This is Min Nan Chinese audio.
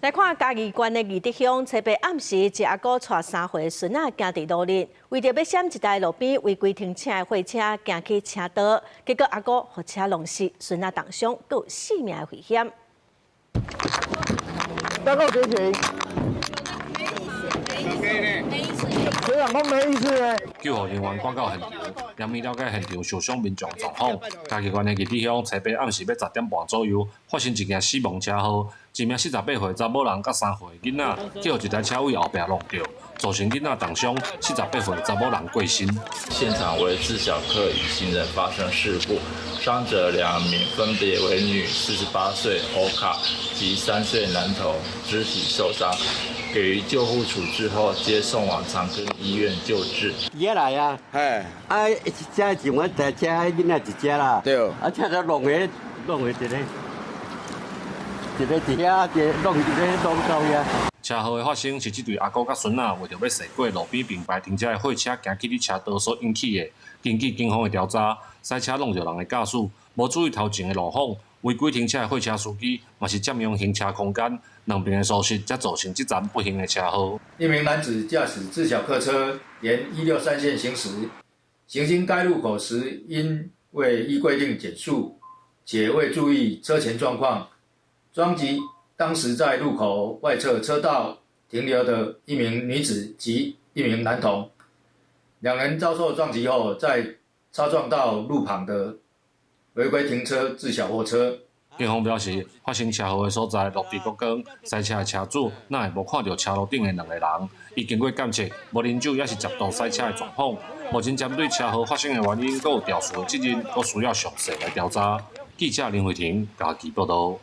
來看嘉義縣的義德鄉，初八暗時，一阿姑帶3歲孫仔行佇路裡，為著欲閃一台路邊違規停車的貨車，行去車道，結果阿姑予車弄死，孫仔重傷，閣有性命的危險。報告警情。學長講沒意思咧。救護人員趕到現場，嚴密了解現場受傷民眾狀況。嘉義縣的義德鄉，初八暗時欲10點半左右，發生一件死亡車禍。一名48歲查某人佮3歲囡仔，予一台車佇後壁挵著，造成囡仔重傷，48歲查某人過身。現場為自小客與行人發生事故，傷者2名分別為女48歲歐卡及3歲男童，肢體受傷，給予救護處置後，皆送往長庚醫院救治。伊來啊，嘿，啊，一隻是阮一隻，囡仔一隻啦，對，啊，車就弄個弄個一个。一个佇遐，一个弄一个弄到遐。車禍的發生是這對阿姑佮孫仔為著欲駛過路邊並排停車的貨車，行去佇車道所引起的。根據警方的調查，賽車挵著人的駕駛，無注意頭前的路況，違規停車的貨車司機嘛是佔用行車空間，兩邊的疏失才造成這場不幸的車禍。一名男子駕駛自小客車沿163線行駛，行經該路口時，因未依規定減速，且未注意車前狀況，撞擊當時在路口外側車道停留的一名女子及一名男童，兩人遭受撞擊後，再擦撞到路旁的違規停車自小貨車。警方表示，發生車禍的所在落地國光，賽車的車主哪會無看著車路頂的兩个人？伊經過檢測，無啉酒抑是捷度賽車的狀況。目前針對車禍發生的原因，閣有肇事的責任，閣需要詳細來調查。記者林慧婷嘉義報導。